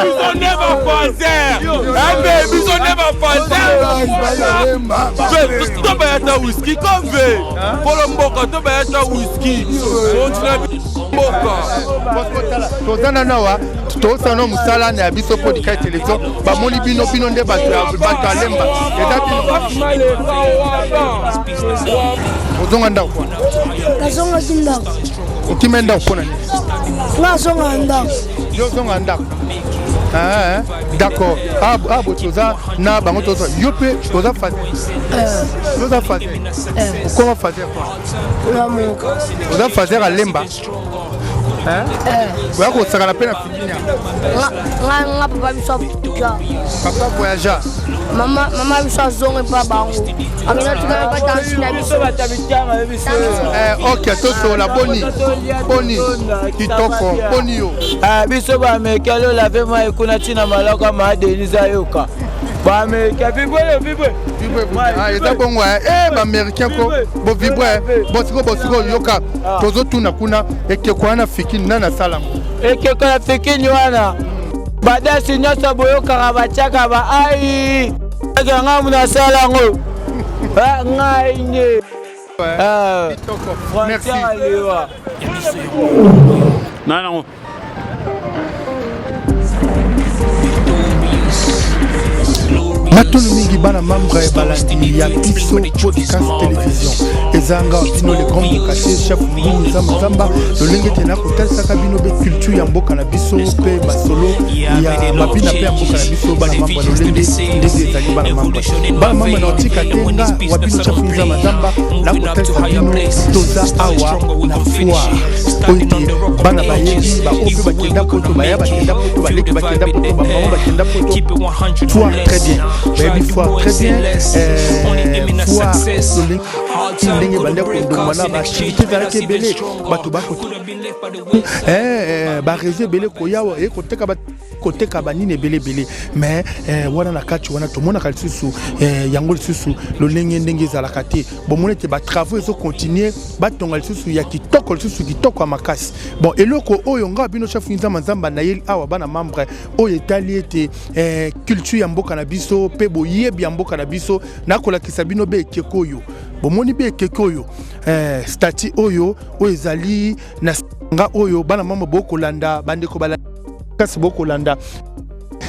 Biso nde bafaser ebe biso nde bafaser tobaya ta wiski kove kolo mboka tobaya ta wiski kontina mboka. Toza nano awa, tozosala no mosala na ya biso podcast télévision. Bamoni bino, bino nde bato ya bato ya Lemba, eza bino. Ozonga ndako? Nazongaki ndako. Okima ndako mpo na nini? Nga azongaka ndako. Yo ozonga ndako. Ah, d'accord. Ah, ah, bo toza na bango, toza yo mpe oza faser. Yo oza faser, okoma faser kwa? Nga moko. Oza faser alemba, oya kosakana mpe na fikinya. Nga nga papa biso aja. Papa voyagea. Mama, mama biso azonga epa bango, akenda tikala pa tansi na biso. Eh, ok, tosola. Boni boni, kitoko. Boni yo? Biso baaméricain lolave mai kuna ntina maloko ma Denise ayoka baaméricain vibre vibre. Ah, eza bongo eh, baaméricain ko bovibre. Bosiko bosiko, yoka, tozotuna kuna ekeko wana fikini, nani asala yango? Ekeko ya fikini wana, badasi nyonso boyokaka batiaka ba ai nga muna asala yango, ngai nde. Merci. Nanango. Matono mingi, bana membre balandi ya biso podcast télévision. Ezanga bino le grand bokatier, chef Mungu Nzamba Nzamba. Lolenge te nakotalisaka bino be culture ya mboka na biso mpe masolo ya mabina mpe ya mboka na biso. Bana membre, lolenge ndenge ezali, bana membre, bana membre, na otika te nga wa bino chef Nzamba Nzamba nakotalisa bino. Toza awa na foire oyo te bana bayebi, baoyo mpe bakenda poto, baya bakenda poto, baleki bakenda poto, bamama bakenda poto. Foire très bien, bayebi foire très bien. Foire lolenge ndenge banda kondongwa na baactivité ezalaki ebele, bato bako bareseau ebele koyawa eye koteka, koteka banini ebele ebele. Mais wana na kati wana tomonaka lisusu yango lisusu lolenge ndenge ezalaka te. Bomoni ete batravaux ezocontinue, batonga lisusu ya kitoko, lisusu kitoko ya makasi. Bon, eloko oyo nga bino chef Nzamba Nzamba nayeli awa, bana membre, oyo etali ete culture ya mboka na biso mpe boyebi ya mboka na biso, nakolakisa bino be ekeko oyo bomoni, be ekeko oyo, statue oyo, oyo ezali na nga oyo. Bana mama bokolanda, bandeko kasi bokolanda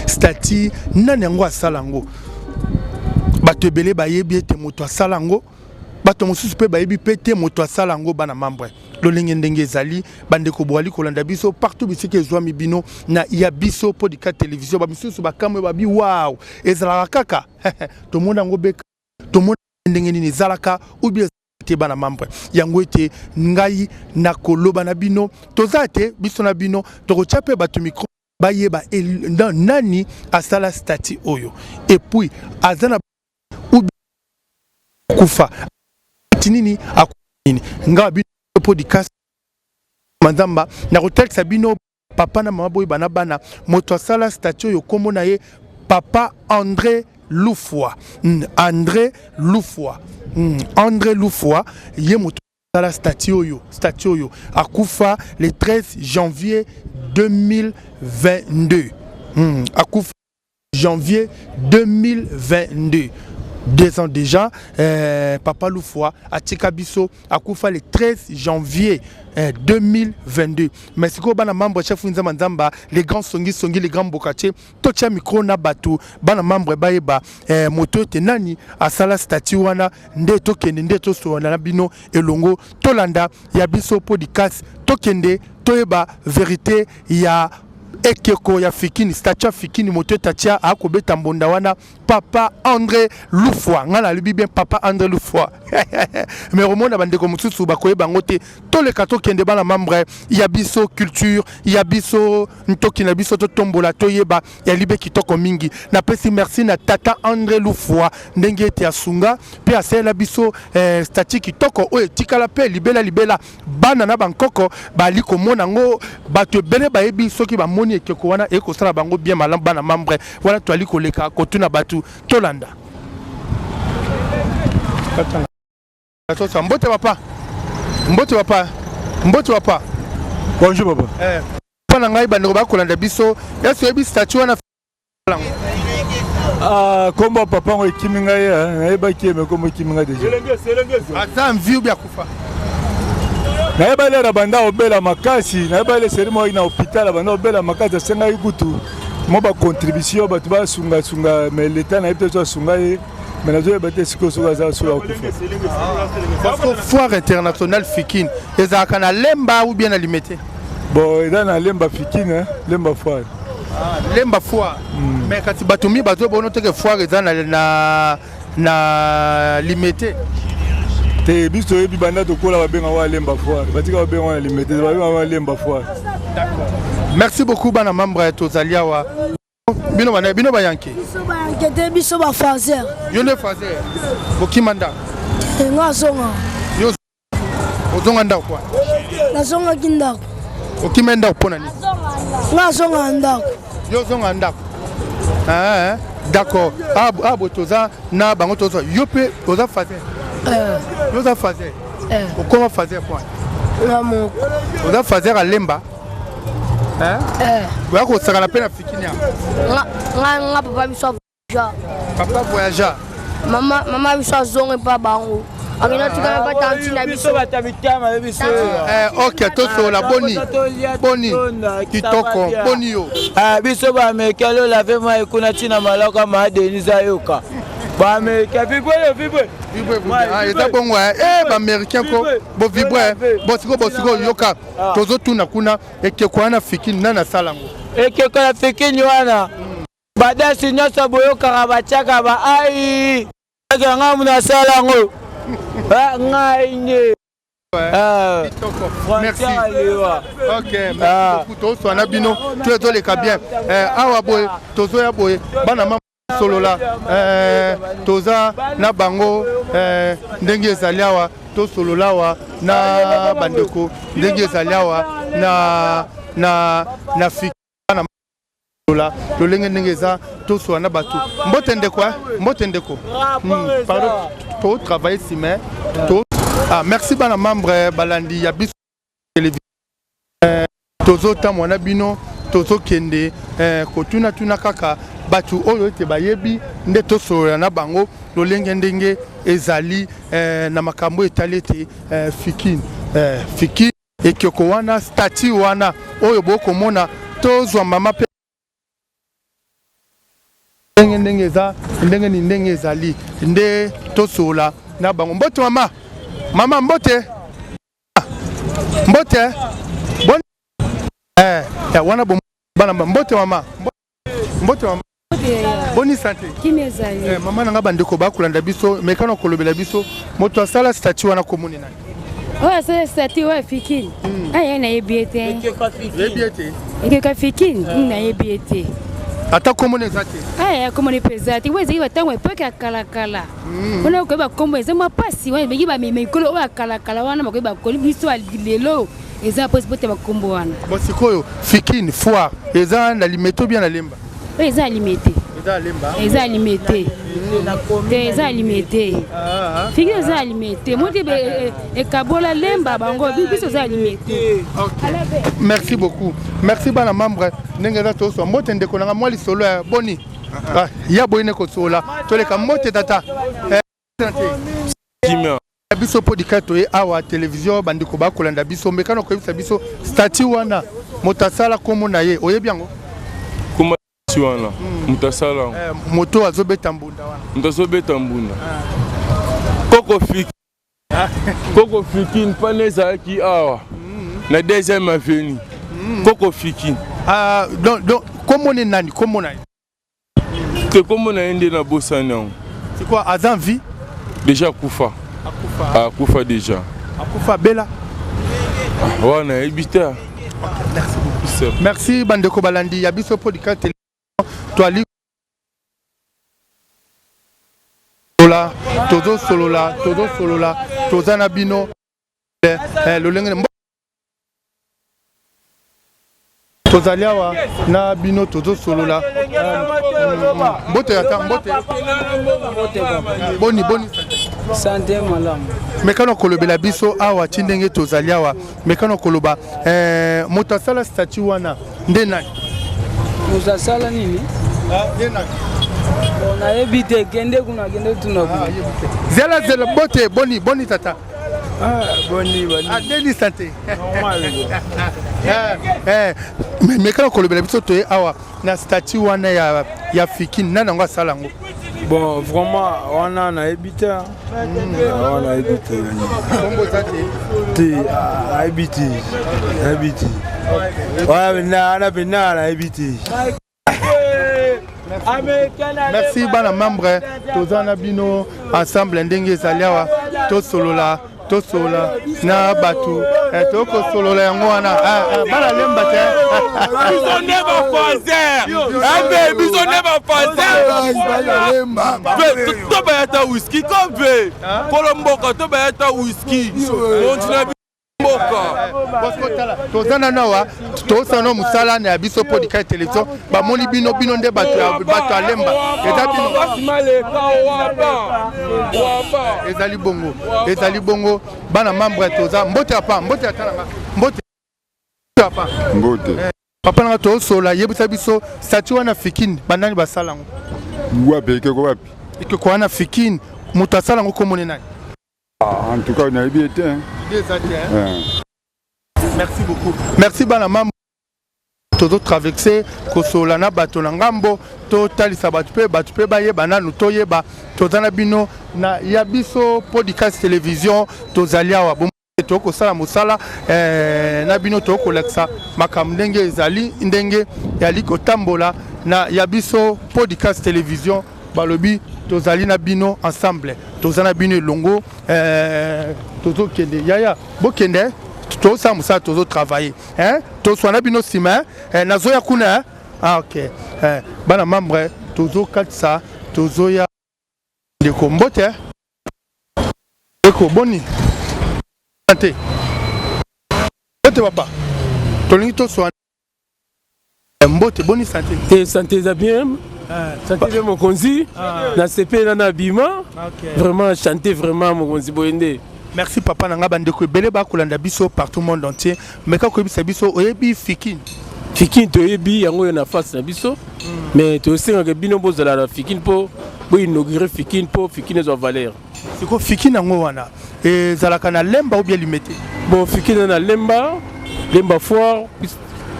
statue, nani yango asala yango? Bato ebele bayebi ete moto asala yango, bato mosusu mpe bayebi mpe te moto asala yango. Bana membre, lolenge ndenge ezali, bandeko boali kolanda biso partout bisika ezwami bino na ya biso podcast télévision, bamisusu bakamwe babi waw, ezalaka kaka tomona yango be, tomona ndenge nini ezalaka ubi te. Bana membre, yango ete ngai nakoloba na bino, toza te biso na bino, tokotia mpe bato micro bayeba nani asala statue oyo, et puis aza na ubi kufa ti nini nini. Ngai bino podcast Manzamba nakotalisa bino papa na mama boyeba na bana moto asala statue oyo. Nkombo na ye papa André Lufwa. André Lufwa. André Lufwa, ye moto asala statue oyo. Statue oyo akufa le 13 janvier 2022. Akufa janvier 2022, 2 ans déjà. Papa Lufwa atika biso, akufa le 13 janvier 2022. Mais sikoyo, bana membre, chef Nzamba Nzamba, les grands songi songi, les grands bokatier, totia micro na bato, bana membre bayeba moto ete nani asala statue wana. Nde tokende, nde tosola na bino elongo, tolanda ya biso podcast, tokende toyeba vérité ya ekeko ya fikini, statue ya fikini, moto ete atia akobeta mbonda wana, papa André Lufwa. Ngai nalobi bien, papa André Lufwa, mais omona bandeko mosusu bakoyeba yango te. Toleka, tokende, bana membre ya biso culture ya biso, ntoki na biso, totombola, toyeba ya libe kitoko mingi. Napesi merci na tata André Lufwa ndenge ete asunga mpe asalela biso statue kitoko oyo etikala mpe libela libela, bana na bankoko bali komona yango. Bato ebele bayebi, soki bamoni ekeko wana ekosala bango bien malamu. Bana membre, wana toali koleka kotuna bato, tolanda. Mbote papa, mbote papa, mbote papa. Bonjour papa. Mpo na ngai bandeko bakolanda biso, esi oyebi statut wana? Ah, kombo ya papa yango ekimi ngai, eh, nayebaki ye me kombo ekimi ngai deja. Aza en vie ou bien akufa? Nayeba lere abanda obela makasi, nayeba le seri moko na hôpital abanda obela makasi, asengaki kutu mwa bacontribution bato basungasunga, mais leta nayebi te so asunga ye, mais nazoyeba te sikoyo soki aza soki akufa. Parce que foire internationale Fikin ezalaka na Lemba ou bien na Limete? Bon, eza na Lemba Fikin, hein? Lemba foire. Ah, Lemba foire. Mais kasi bato mingi bazobono teke foire eza na Limete. Te, biso toyebi banda tokola babenga wa Lemba foire, batika babenga wana Limete, babenga wa Lemba foire. Merci beaucoup bana membre, tozali awa. Bino bana, bino bayanke. Biso bayanke te, biso bafaser. Yo nde faser. Bokima ndako. Nga azonga. Yo ozonga ndako kwa? Nazongaki ndako. Okima ndako mpo na nini? Nga azonga ndako. Yo ozonga ndako. Ah, d'accord. Ah, ah, bo toza na bango toza. Yo mpe oza faser. Yo oza faser. Okoma faser kwa? Nga moko. Oza faser alemba. Oya kosakana mpe na Fikini awa. Nga nga papa biso voyagea. Papa voyagea. Mama mama biso azonga epa bango. Akenda tikala pa tanti na biso. Bata mitama biso. Eh, ok, tosola boni. Boni. Kitoko, boni yo. Ah, biso ba américain lola ve mai kuna tina malaka ma Denise ayoka. Ba américain vibre vibre. Vibre vibre. Ah, eza bongo eh ba américain ko bo vibre. Bosiko bosiko yoka. Tozotuna kuna ekeko wana Fikini nani asala yango? Ekeko ya Fikini wana badasi nyonso boyokaka batiaka ba ai ngai muna asala yango ngai nde. Merci. Ok, merci beaucoup. Tozoswana bino to ezoleka bien awa boye, tozoya boye bana mama solola, toza na bango ndenge ezali awa, tosolola awa na bandeko ndenge ezali awa na Fika na lola lolenge ndenge eza, tosola na bato. Mbote ndeko, mbote ndeko. Pardon, totravaille nsima to. Ah, merci bana membre balandi ya biso télévision, tozotamwa na bino, tozokende kotunatuna kaka bato oyo ete bayebi nde tosolola na bango lolenge ndenge ezali na makambo etali ete Fikini, Fikini ekeko wana, statue wana oyo bokomona. Tozwa mama mpe ndenge ndenge eza, ndenge ni ndenge ezali nde tosolola na bango. Mbote mama, mama mbote, mbote bon wana bana. Mbote mama, mbote mama, boni santé? Kimia ezali. Mama na nga, bandeko bakolanda biso, mekana kolobela biso moto asala statue wana, komoni nani? Oyo asala statue oyo Fikini, aya nayebi ye te. Yebi ye te? Ekeka Fikini, nayebi ye te. Ata komona eza te? Aya, komona mpe eza te. Oyo ezalaki batango epoke ya kalakala wana, koyeba kombo eza mwa mpasi. Wana ebengi bamema ekolo oyo ya kalakala wana, bakoyeba koli. Biso lelo eza mposi po te bakombo wana. Bon, sikoyo Fikine foire eza na Limete bien na Lemba? Oyo eza Limete. Eza Lemba? Eza Limete te, eza Limete. Fikine eza Limete moti ekabola Lemba bango, biso eza Limete. Merci beaucoup, merci bana membre ndenge eza. Toswa mbote ndeko nanga, mwa lisolo ya boni ya boye ne kosola toleka. Mbote tata. Kimia. Biso mpo dika toye awa télévision, bandeko bakolanda biso, mbekana koyebisa biso statue wana moto asala, kombo na ye oyebi yango? Kombo wana, moto asala? Moto azobeta mbunda wana. Moto azobeta mbunda, koko Fiki, koko Fikine mpana ezalaki awa na deuxième avenue, koko Fikine. Ah, donc kombo ne nani, kombo na ye? Te, kombo na ye nde nabosani yango. C'est quoi, aza en vie? Déjà akufa. Akufa? Akufa déjà. Akufa bela? Wana nayebi te. Merci beaucoup, merci bandeko balandi ya biso podika télévision, toali tola tozosolola, tozosolola, toza na bino lolenge tozali awa na bino, tozosolola. Mbote ata, mbote, boni boni? Sante malamu. Mekano kolobela biso awa ti ndenge tozali awa, mekano koloba eh, moto asala statut wana nde nani? Moto asala nini? Ah, nde nani? Bon, nayebi te, kende kuna, kende tuna kuna. Ah, zela zela, bote boni boni tata. Ah, boni boni. Ah, ndeni sante. Normal. Eh, eh, mekano kolobela biso toye awa na statut wana ya, ya Fikin, nani yango asala yango? Bon, vraiment wana nayebi te, wana nayebi te. Kombo eza te? Te, nayebi te, nayebi te wana mpenza, nayebi te. Merci bana membre, toza na bino ensemble ndenge ezali awa, tosolola tosolola na bato, eh, tokosolola yango wana, ah, ah, bana lemba te. Biso nde bafaser ebe, biso nde bafaser, tobaya ta whisky kompe kolo mboka, tobaya ta whisky monti na mboka. Toza nano awa, tosala no mosala na ya biso podcast télévision, bamoni bino, bino nde bato ya bato ya Lemba, eza bino, ezali bongo, ezali bongo. Bana membre, toza mbote ya pa, mbote ya talanga, mbote ya pa. Mbote. Papa nanga, tosola, yebisa biso statut wana Fikine, banani basala yango? Wapi? Ekeko wapi? Ekeko wana Fikine, moto asala yango komone nani? En tout cas nayebi ye te. Eza te. Merci beaucoup, merci bana mambo. Tozotraverse kosolola na bato na ngambo, totalisa bato mpe bato mpe bayeba nanu, toyeba toza na bino na ya biso podcast télévision. Tozali awa, tokosala mosala eh, na bino, tokolakisa makambo ndenge ezali, ndenge yali kotambola na ya biso podcast télévision. Balobi tozali na bino ensemble, toza na bino elongo eh, tozokende yaya, bokende, tozosala mosala, tozotravaille, toswana bino nsima eh, nazoya kuna eh? Ah, ok eh, bana membre, tozokatisa, tozoya. Ndeko, mbote. Ndeko, boni te? Mbote papa, tolingi toswana. Mbote, boni santé? Te, santé eza bien, santé bien mokonzi, nasepeli na bima vraiment, chante vraiment mokonzi, boye nde. Merci papa na nga. Bandeko ebele bakolanda biso partout monde entier, mais kaka koyebisa biso, oyebi Fikine? Fikine toyebi yango oyo na face na biso, mais tosengaka bino bozala na Fikine mpo boinaugure Fikine, mpo Fikine ezwa valeur. Siko Fikine yango wana ezalaka na Lemba ou bien Limete? Bon, Fikine na Lemba, Lemba foire,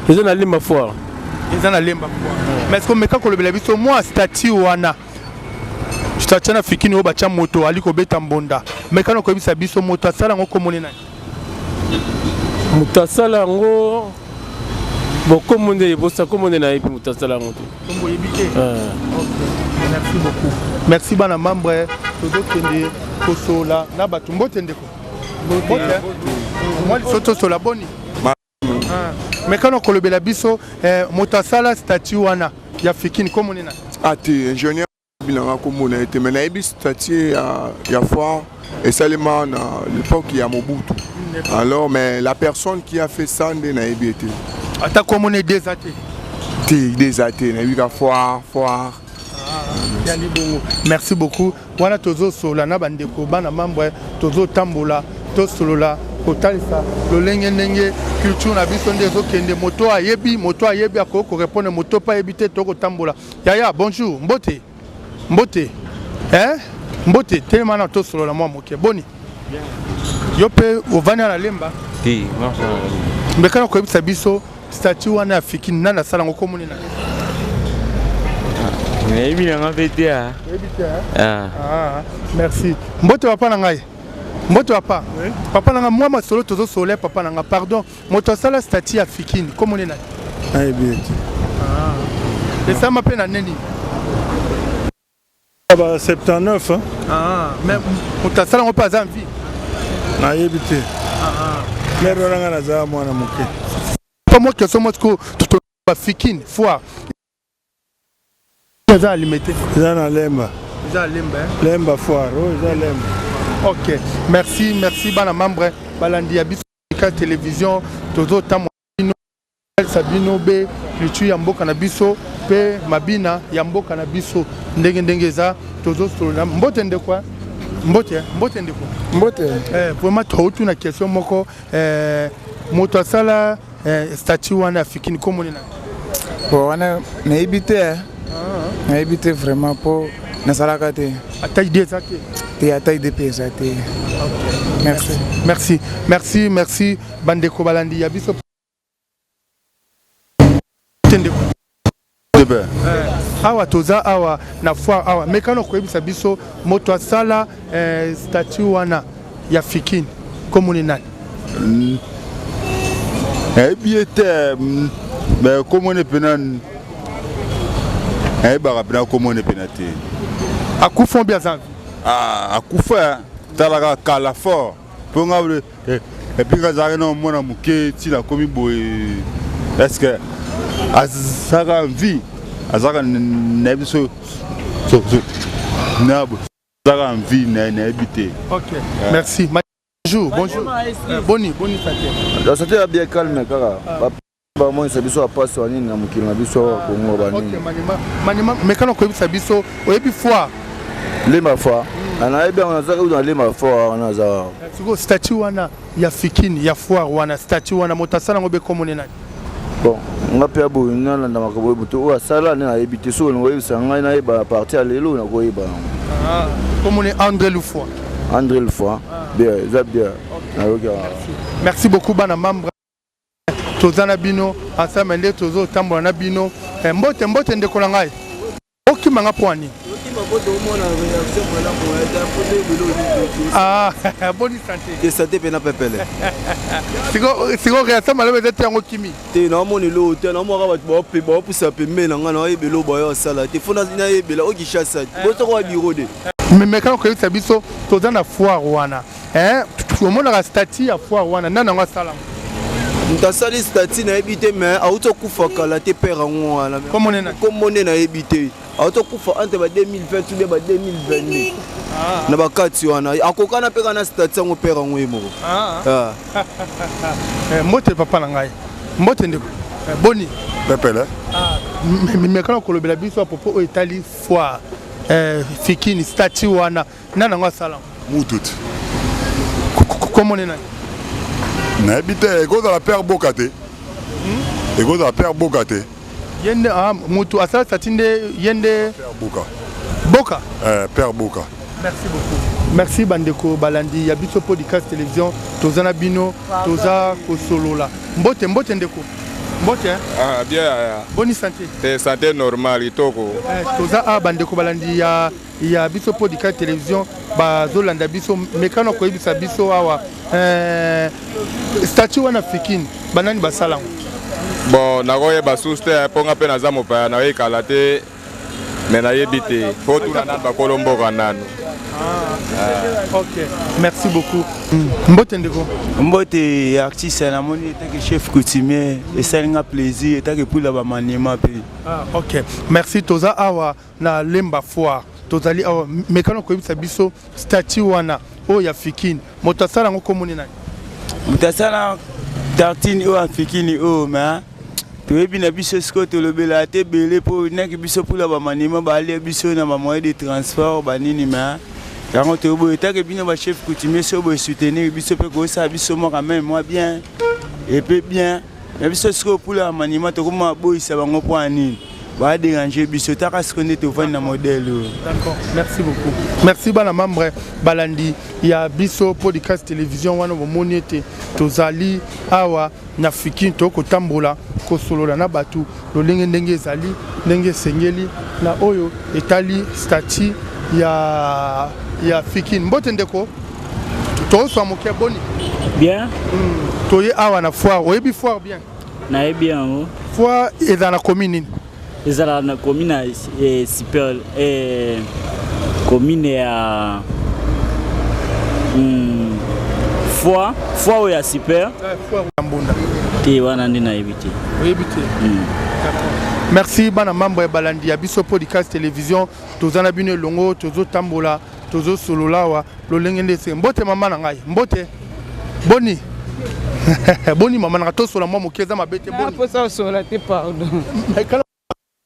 eza na Lemba foire. Eza na Lemba foire, mais est-ce meka kolobela biso mwa statue wana, statue na Fikine oyo batya moto ali kobeta mbonda, meka na koyebisa biso moto asala yango komoni nani? Moto asala yango, bon, kombo nde ebosa, kombo nde nayebi moto asala yango te. Kombo oyebi te. Merci beaucoup, merci bana membre. Tozokende kosola na bato. Mbote ndeko, mbote. Mwa liso tosola, boni? Mekano kolobela biso moto asala statue wana ya Fikine komoni nani? Ah te, ingénieur binanga komona ye te, mais nayebi statue ya foire esalema na l'époque ya Mobutu. Alors, mais la personne qui a fait ça nde nayebi ye te. Ata komona ede eza te? Te, ide eza te, nayebi ka foire, foire. Yali bongo, merci beaucoup. Wana tozosola na bandeko bana membre, tozotambola, tosolola, kotalisa lolenge ndenge culture na biso nde ezokende. Moto ayebi, moto ayebi akoki korépondre, moto mpe ayebi te, tokotambola. Yaya, bonjour, mbote, mbote, eh? Mbote, telema na tosolola mwa moke. Boni yo mpe ovandi na Lemba? Te. Mbeka na koyebisa biso statue wana ya Fikine, nani asala yango, komoni na? Nayebi nanga mpe te. Oyebi te? Ah, merci. Mbote papa na ngai, mbote papa. Papa na ngai, mwa masolo tozosola. Papa na ngai, pardon, moto asala statue ya Fikine komoni nani? Nayebi ye te. Esalama mpe na nini? Ba 79. Mais moto asala yango mpe aza vie? Nayebi te, mère wana, nga naza mwana moke. Pa mwa question mwa sikoyo, Bafikine foire eza na Limete? Eza na Lemba. Eza na Lemba? Lemba foire oyo eza Lemba. Ok, merci, merci bana membre balandi ya biso ka télévision. Tozotambola bino, talisa bino be culture ya mboka na biso mpe mabina ya mboka na biso ndenge ndenge eza. Tozosolola. Mbote ndeko. Mbote, mbote ndeko. Mbote. Eh, vraiment totuna question moko eh, moto asala eh, statue wana afikini komoni na bon wana nayebi te eh. Nayebi te vraiment mpo nasalaka te. Ata idée eza te? Te, ata idée mpe eza te. Merci. Merci, merci, merci bandeko balandi ya biso te ndeko. Eh, awa toza awa na foire awa, mekano koyebisa biso moto asala eh, statue wana ya fikini komoni nani? Nayebi ye te, me komoni mpena nayebaka mpena komoni mpena te. Akufa obi aza? Ah, akufa talaka kala fort mpo nga epuis nga azalaki na mwana moke ntina akomi boye. Est ce que azalaka vie, azalaka, nayebi so na azalaka en vie, nayebi te. Ok, merci. Bonjour, bonjour. Boni, boni santé? La santé ya bien, calme kaka. Bamonisa biso bapasi wa nini na mokili na biso awa Kongo banini. Manima, mekano koyebisa biso, oyebi foire? Lemba foire, nayebi yango, nazalaki na Lemba foire wana aza. Sikoyo statue wana ya fikini ya foire wana, statue wana moto asala yango bekomoni nani? Bon, nga mpe aboye nalanda makambo oyo, moto oyo asala nde nayebi te. Soki olingo oyebisa ngai nayeba na parti ya lelo, nakoyeba yango. Komoni André Lufoi. André Lufoi, bien, eza bien, nayoki. Merci beaucoup bana membre, toza na bino ensemble nde tozotambola na bino. Mbote, mbote ndeko na ngai, okimanga mpo ani? Ah, boni santé? Te, santé mpe na pepele. Siko réaction malamu eza te, yango kimi. Te, naomona eloko te, naomaka bato baopusa pembeni na ngai, naoyeba eloko bayo asala te, fo nayebela o Kinshasa te bosoko wa biro de. Mekano koyebisa biso, toza na foire wana, omonaka statue ya foire wana, nani yango asala? Moto asali statue nayebi te, mais auti okufa kala te, père yango wana. Kombo nde nayebi te, auti okufa entre ba 2020 ou bien ba 2022 na bakati wana, akokana mpe kaka na statue yango, père yango ye moko. Mbote papa na ngai, mbote ndeko, boni? Pepele. Mekana kolobela biso à propos oyo etali foire fikini, statue wana, nani yango asala? Mutu te. Komone nani? Nayebi te, ekozala père Boka te, ekozala père Boka te. Ye nde mutu asala statue nde ye nde? Père Boka. Boka. Père Boka. Merci beaucoup, merci bandeko balandi ya biso podcast télévision, toza na bino, toza kosolola. Mbote, mbote ndeko, mbote. Ah, bien yaya. Boni santé? Te, santé normal, kitoko. Eh, toza awa, bandeko balandi ya biso podcast télévision bazolanda biso, mekano koyebisa biso awa, eh, statue wana fikini, banani basala yango? Bon, nakoyeba susu te mpo nga mpe naza mopaya, nayoyekala te, me nayebi te, fo tuna nanu bakolo mboka nanu. Ok, merci beaucoup. Mbote ndeko. Mbote artiste, namoni etake chef coutumier, esali nga plaisir etake pula bamanema mpe. Ah, ok, merci. Toza awa na Lemba foire, tozali awa, mekano koyebisa biso statue wana oyo ya fikini, moto asala yango komoni nani? Moto asala tartine oyo afikini oyo, me toyebi na biso sikoyo tolobela te ebele mpo naki biso mpula bamanema balia biso na bamoyen de transport banini, me yango toboye etake bino bachef coutumier so boye soutenir biso mpe kosala biso moko meme mwa bien epe bien na biso. Sikoyo mpula ya manima tokoma boyisa bango mpo ya nini badéranger biso? Taka sikoyo nde tovandi na modèle oyo. D'accord, merci beaucoup, merci bana membre balandi ya biso podcast télévision wana, bomoni ete tozali awa na fikini, tokotambola kosolola na bato lolenge ndenge ezali, ndenge esengeli na oyo etali statue ya fikini. Mbote ndeko, tozwa moke, boni? Bien. Toye awa na foire, oyebi foire bien? Nayebi yango. Foire ezala na commune nini? Ezalaka na commune ya super commune ya foire oyo ya super. Foire ya Mbunda. Te, wana nde nayebi te. Oyebi te. Merci bana mambo ya balandi ya biso podcast télévision, toza na bino elongo, tozotambola, tozosolola awa lolenge nde ese. Mbote mama na ngai, mbote, boni, boni mama na ngai? Tosola mwa moke, eza mabe te, boni? Posa osola te, pardon.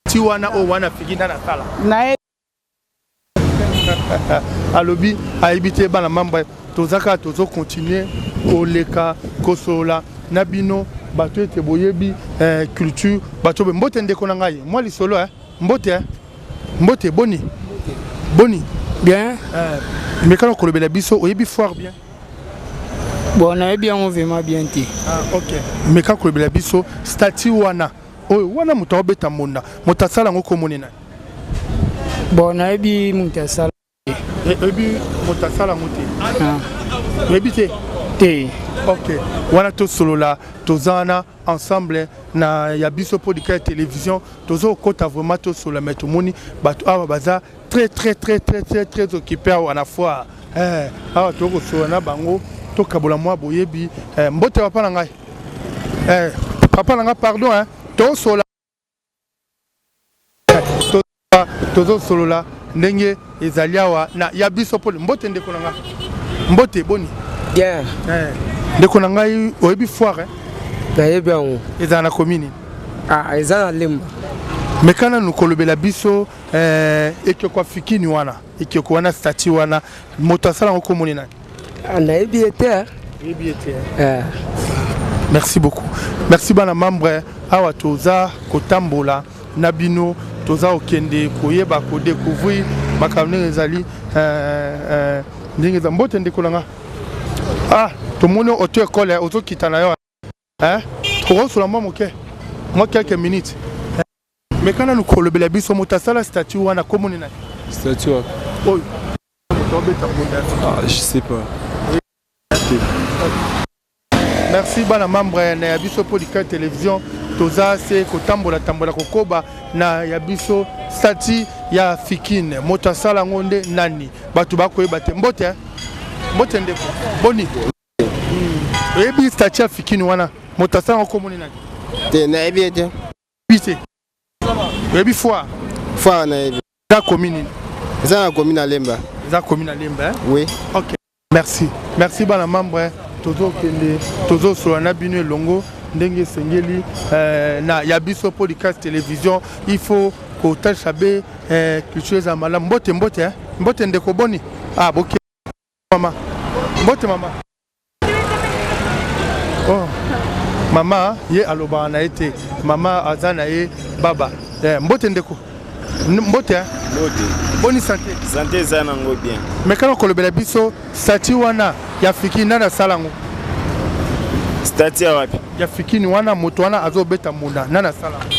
Ti wana oyo wana fiki nda nasala. Naye. Alobi ayebi te bana membre toza kaka tozo continuer koleka kosolola na bino bato ete boyebi eh, culture bato be mbote ndeko na ngai mwa lisolo eh. Mbote eh. Mbote boni boni bien eh, mekana kolobela biso oyebi foire bien bon nayebi yango vraiment bien te ah, ok meka kolobela biso statut wana oyo wana moto aobeta mbonda moto asala yango komoni nani bon nayebi moto asala eh, oyebi moto asala yango te ah. oyebi te te ok wana tosolola toza wana ensemble na ya biso podika ya télévision tozokota vraiment tosolola mais tomoni bato awa baza très très très très très très occupé awa na foire eh, awa tokosolola na bango tokabola mwa boyebi eh, mbote papa na ngai eh, papa na ngai pardon eh, tosolola tozosolola ndenge ezali awa na ya biso pole mbote ndeko na ngai mbote boni bien eh, ndeko na ngai oyebi foire eh? nayebi yango ezala na komini ah, eza na lemba meka nanu kolobela biso eh, ekeko afikini wana ekeko wana statue wana moto asala yango komoni nani ah, nayebi ye te oyebi ye te eh. merci beaucoup merci bana membre awa toza kotambola na bino toza kokende koyeba kodécouvrir makambo ndenge ezali eh, eh, ndenge eza mbote ndeko na nga ah tomoni auto école ozokita na yo eh tokosola mwa moke mwa quelques minutes meka nanu kolobela biso moto asala statut wana komoni nani statut wapi oyo moto abeta mbonda ah, je sais pas merci bana membre na ya biso podika télévision toza se kotambola tambola kokoba na ya biso statut ya fikine moto asala yango nde nani bato bakoyeba te mbote mbote ndeko boni oyebi statut ya fikini wana moto asala yango komoni nani te nayebi ye te te oyebi foire foire nayebi eza komi nini eza na komi na lemba eza komi na lemba eh? oui ok merci merci bana membre tozokende tozosolola na bino elongo ndenge esengeli eh, na ya biso podcast télévision il faut kotalisa be eh, culture eza malamu mbote mbote eh? mbote ndeko boni ah, boke mama mbote mama oh. mama ye alobaka na ye te mama aza na ye baba eh, mbote ndeko mbote eh? mbote boni sante sante eza nango bien mekana kolobela biso stati wana ya fikini nani asala yango stati ya wapi ya fikini wana moto wana azobeta mbunda nani asala yango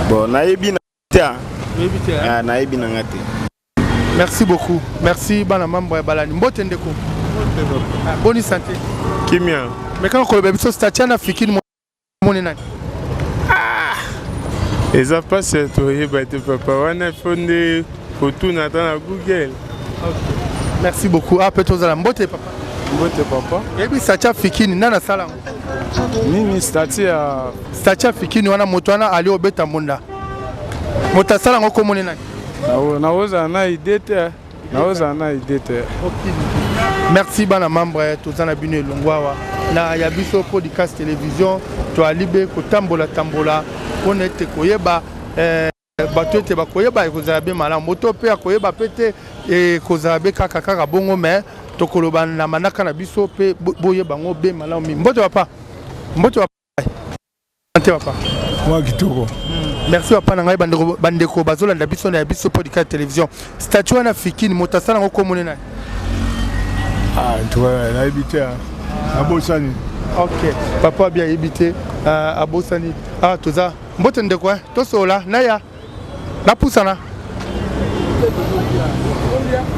bon nayebi na te oyebi te ah, nayebi na nga te merci beaucoup merci bana mambo ya balani mbote ndeko ah, boni sante kimia mekaka koloba biso statiana fikini moni nani ah! eza mpasi ya toyeba te papa wana fo nde kotuna ata na google okay. merci beaucoup ah, mpe tozala mbote papa mbote papa oyebi sacha fikini nani asala yango nini stati ya sacha fikini wana moto wana ali obeta mbunda moto asala yango komoni nani nakozala na ide te nakozala na ide te merci bana membre toza na bino elongo awa na ya biso podcast télévision toali be kotambola tambola mpona ete koyeba eh, bato ete bakoyeba ekozala be malamu moto mpe akoyeba mpe te ekozala be kaka kaka bongo me tokoloba na manaka na biso mpe boyeba yango be malamu mingi mbote papa mbote papa te papa mwa kitoko merci papa na ngai bandeko bandeko bazolanda biso na ya biso podcast télévision statut wana fikini moto asala yango komone nani ah, nayebi te abosani ok papa abi ayebi te ah, abosani ah, toza mbote ndeko eh, tosolola naya napusana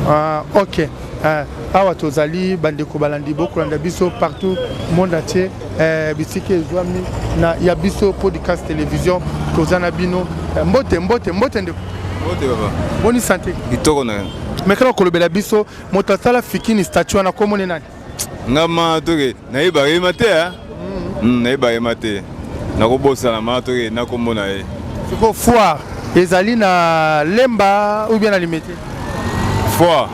ah, ok eh, awa tozali bandeko balandi bokolanda biso partout monde entier eh, bisika ezwami na ya biso podcast télévision toza na bino eh, mbote mbote mbote ndeko mbote papa boni sante kitoko na yo mekala kolobela biso moto asala fikini statue wana komoni nani nga ma toke nayebaka ye ma te nayebaka ye ma te nakobosana ma toke na kombo na ye sikoyo foire ezali na lemba ou bien na limete foire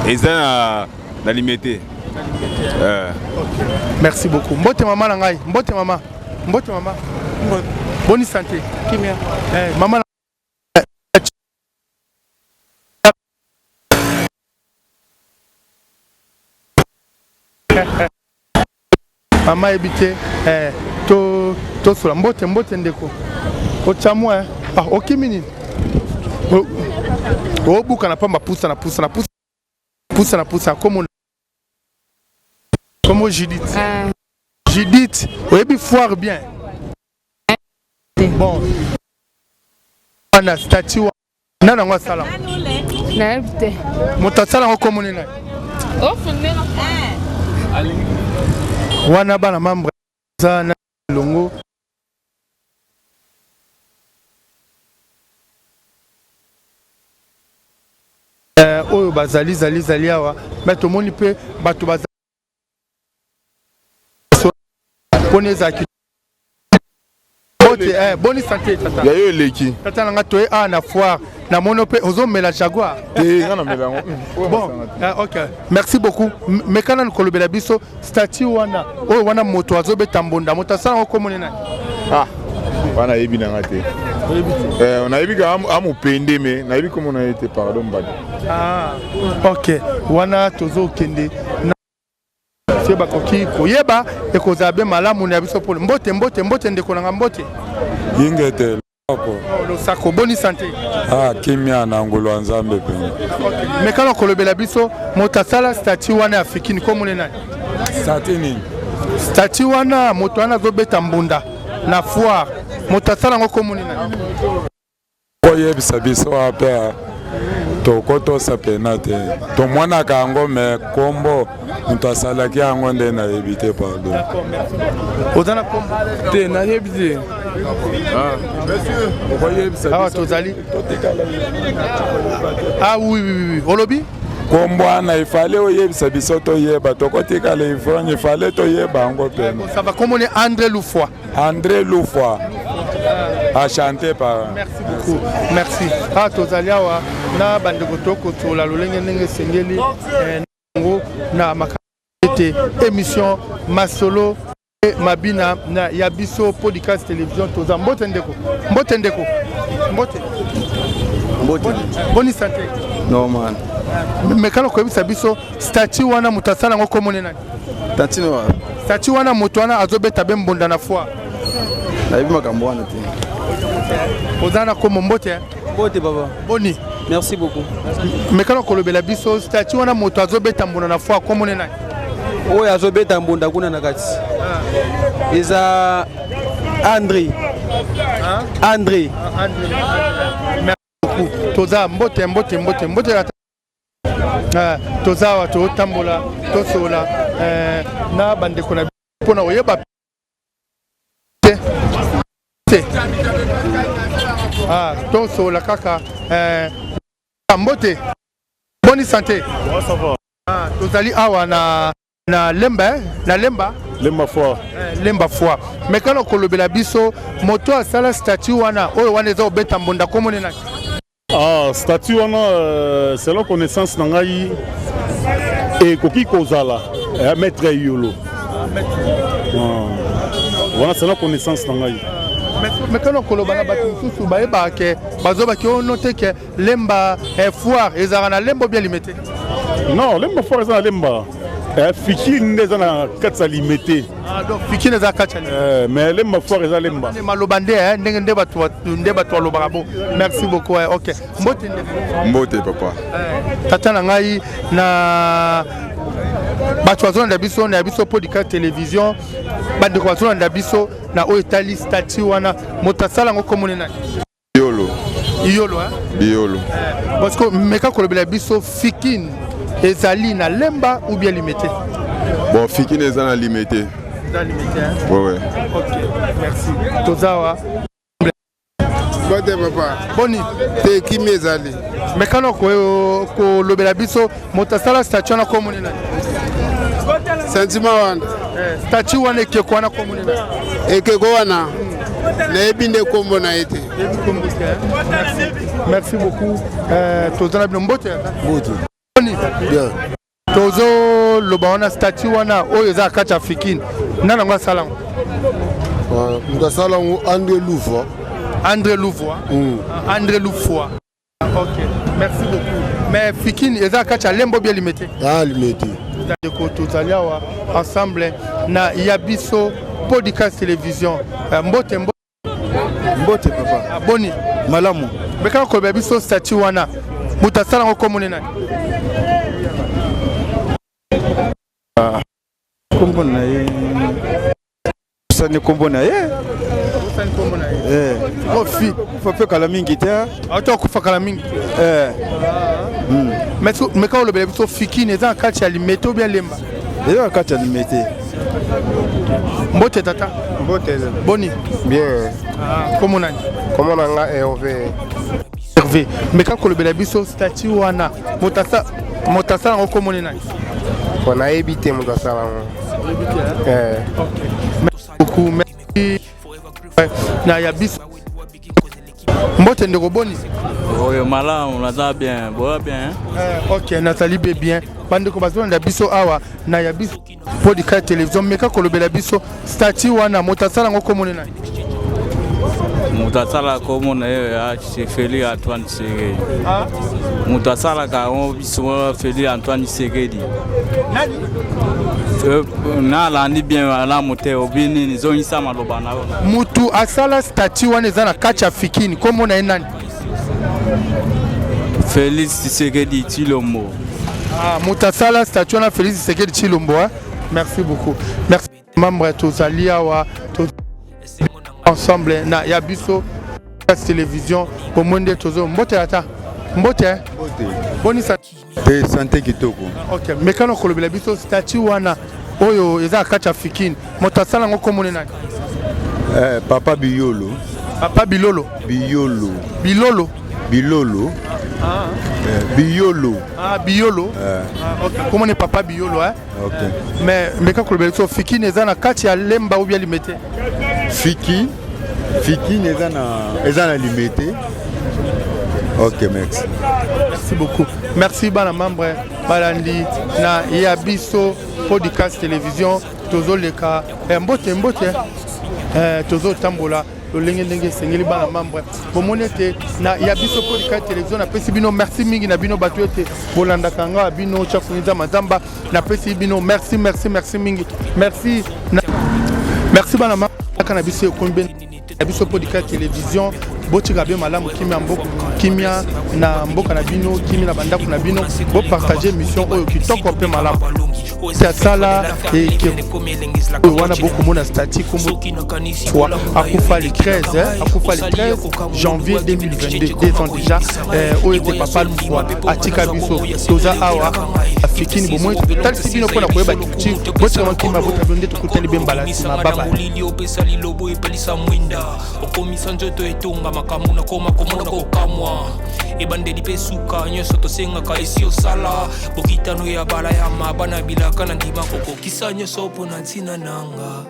eza na, na limete eh. okay. merci beaucoup mbote mama na ngai mbote mama mbote mama boni sante kimia eh, mama. Mama ayebi te eh, to tosola mbote mbote ndeko otya mwa eh? ah, okimi nini obuka na pamba pusana pusana pusana pusana komo komo Judith ah. Judith oyebi foire bien bon wana statue nani yango asala nayebi te moto asala yango kombo nini wana bana membre eza na elongo eh, oyo bazali zali zali awa me tomoni mpe bato bazali mpona ezalaki Mbote, eh, boni santé tata. Ya yo eleki. Tata na nga toye awa na foire. Namoni mpe ozomela jaguar. Te nga namela yango. Hmm, bon, eh, ok. Merci beaucoup. Meka nanu kolobela biso statue wana. Oyo wana moto azobeta mbonda. Moto asala yango komoni nani? Ah, wana ayebi na nga te. Eh, nayebi ka amopende me nayebi komona ye te pardon mbadi. Ah, ok. Wana tozokende soki bakoki koyeba ekozala be malamu na biso polo mbote mbote mbote ndeko na nga mbote ingete losako oh, losako boni sante ah, kimia na ngolu ya nzambe mpenza okay. mekana kolobela biso moto asala statut wana ya fikini komone nani statut nini statut wana moto wana azobeta mbunda na foire moto asala yango komone nani Koyebisa biso wape tokotosa pena te tomonaka yango me kombo moto asalaki yango nde nayebi te pardon oza na kombo te nayebi te ah. okoyebisa awa tozali ah oui oui oui olobi kombo wana ifale oyebisa biso toyeba tokotikala ivrogne ifale toyeba yango pena kombo ne André Lufwa André Lufwa a chanté par. Merci beaucoup. Merci. Ah tozali awa na bandeko tokotola lolenge ndenge esengeli eh, yango na makambo ete émission masolo mabina na ya biso podcast télévision toza mbote ndeko mbote ndeko mbote mbote boni santé normal mekala koyebisa biso statut wana moto asala yango komone nani Tantine wa. Statut wana moto wana azobeta be mbonda na foi. Nayebi makambo wana te. Oza na kombo mbote. Eh? Mbote baba. Boni. Merci beaucoup. Mekana kolobela biso statut wana moto azobeta mbonda na foi kombo ne nani? Oyo azobeta mbonda kuna na kati. Ah. Eza André. Hein? André. Ah, André. Merci beaucoup. Toza mbote mbote mbote mbote Eh, toza awa totambola tosolola eh, na bandeko na mpo na koyeba te te ah, tosolola kaka eh, mbote boni sante ah, tozali awa na na lemba eh? na lemba lemba foire eh, lemba foire mais kana kolobela biso moto asala statut wana oyo wana eza kobeta mbonda komone nani ah, statut wana euh, selon connaissance na ngai ekoki kozala eh, maître yolo ah, wana selon connaissance na ngai mais kana koloba na bato mosusu bayebaka ke bazobaki ono te ke Lemba eh, foire ezalaka na lemba obia limete? Non, lemba foire eza na lemba. Eh, fikine nde eza na kati ya limete. Ah, donc fikine eza kati ya limete. Eh, mais lemba foire eza lemba. Maloba nde eh, ndenge nde bato nde bato balobaka bo. Merci beaucoup. Eh, OK. Mbote nde. Mbote papa. Eh, tata na ngai na bato bazolanda biso na biso podcast télévision bandeko bazolanda biso na oyo etali statut wana moto asala yango komone nani Biolo. Iyolo hein? Biolo. Eh, parce que meka kolobela biso Fikin ezali na Lemba ou bien Limete? Bon, Fikin eza na Limete. Eza Limete hein? Ouais ouais. OK, merci. Tozawa. Mbote papa. Boni. Te kimi ezali. Mekano kolobela biso moto asala statue wana komoni nani? Sentiment wana. Eh, statue wana ekeko wana komoni nani? Ekeko wana nayebi nde nkombo na ye te. Merci beaucoup. Euh, toza na bino mbote. Mbote. Bien. Tozoloba wana statue wana oyo eza kati ya Fikine. Nani yango asala yango? Moto asala yango André Louvois. André Louvois. Mm. André Louvois. Ok, merci beaucoup. Mais Fikine eza kati ya Lembo bien limete. Ah limete. Ndeko. Tozali awa ensemble na ya biso podcast télévision. Mbote mbote. Mbote papa. Ah, boni? Malamu. Meka koloba biso statut wana. Moto asala yango kombo nani? Ah, kombo na ye osani kombo na ye eh. Kofi kufa mpe kala mingi te. Auti akufa kala mingi. Eh. Mais meka olobela biso fikini eza na kati ya Limete ou bien Lemba? Eza na kati ya Limete. Mbote tata. Mbote. Boni? Bien. Ah, kombo nani? Kombo na nga Hervé. Hervé, meka kolobela biso statut wana moto asala yango kombo nani? Po nayebi te moto asala yango. Eh. Merci beaucoup. Merci. Na ya biso. Mbote ndeko, boni? Oyo malamu, naza bien, boya bien. Eh, ok, nazali be bien. Bandeko bazolanda biso awa na ya biso podcast télévision, meka kolobela biso statut wana, moto asala yango kombo nani? Moto asalaka kombo na ye ya Félix Antoine Tshisekedi. Moto asalaka yango biso Félix Antoine Tshisekedi. Nani? Nalandi bien malamu te, obi nini? Zongisa maloba na yo. Mutu asala statut wana eza na kati ya Fikini, kombo na ye nani? Félix Tshisekedi Tshilombo. Ah, moto asala statut wana Félix Tshisekedi Tshilombo, hein? Merci beaucoup. Merci membre, tozali awa to ensemble na ya biso télévision, bomoi nde tozo. Mbote ata mbote. Boni? Te, santé kitoko. Ok, mekano kolobela biso statut wana oyo eza na kati ya Fikine, moto asala yango kombo nani? Eh, papa Biyolo. Papa Bilolo? Biyolo. Bilolo? Bilolo. Ah. Eh, Biyolo. Ah, Biyolo. Eh. Ah, ok, kombo ne papa Biyolo, hein? Ok. Mais meka kolobela biso Fikine eza na kati ya Lemba ou bien Limete? Fikine eza na Limete. Ok, merci. Merci beaucoup. Merci bana membre balandi na ya biso podcast télévision. Tozoleka. Eh, mbote mbote. Eh, tozotambola lolenge ndenge esengeli. Bana membre, bomoni ete na ya biso podcast télévision, napesi bino merci mingi na bino bato ete bolandaka nga bino Tshafuni Nzamba. Napesi bino merci, merci, merci mingi. Merci na... merci bana kaka na biso ekomi be ya biso podcast télévision. Botika be malamu, kimia mboka, kimia na mboka na bino, kimia na bandako na bino. Bopartage mission oyo kitoko mpe malamu asala oyo wana. Bokomona statut kombo fois akufa le 13, akufa le 13 janvier 2022, 2 ans déjà. Oyo ete papa Lufwa atika biso. Toza awa afikini, bomoi talisi bino mpona koyeba culture. Botikama kimia, bota bino nde tokutani be mbala nsima. Baba. Molili opesa lilobo, epelisa mwinda, okomisa nzoto etonga makambo, nakoma komona kokamwa ebandeli mpe suka nyonso tosengaka esi osala bokitano ya bala ya mabana bilaka na ndima kokokisa nyonso mpo na ntina nanga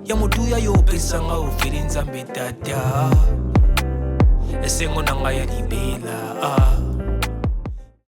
ya motuya yo opesanga ofeli Nzambe tata, esengo na ngai ya libela, ah.